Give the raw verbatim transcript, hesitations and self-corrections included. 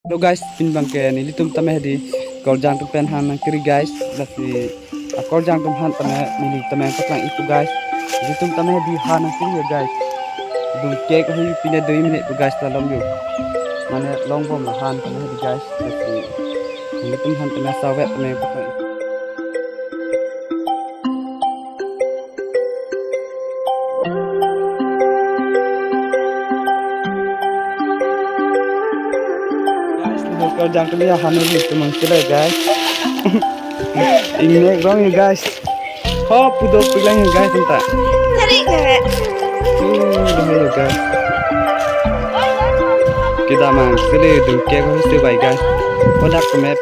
Hello guys, pini abangke nelitum tame hedi korjang atum pen han nangkiri guys. Lasi akorjang atum han tame neli tame paklang-ikpo guys. Nelitum tame hedi han nangkiri ya guys. Dungkek ahi pine dui minute po guys, ta longlo. Mane longbom la han tame hedi guys. Lasi nelitum han tame savet tame paklang-ikpo. Guys, nahoi korjang atum ya han nelitum nangkiri guys. Ingnek rong ya guys. Ho, pu dopiklang ya guys anta. Tarik le. Uh, nahoi ya guys. Kedam nangkiri dungkek ho si bai guys. Hodak kemet.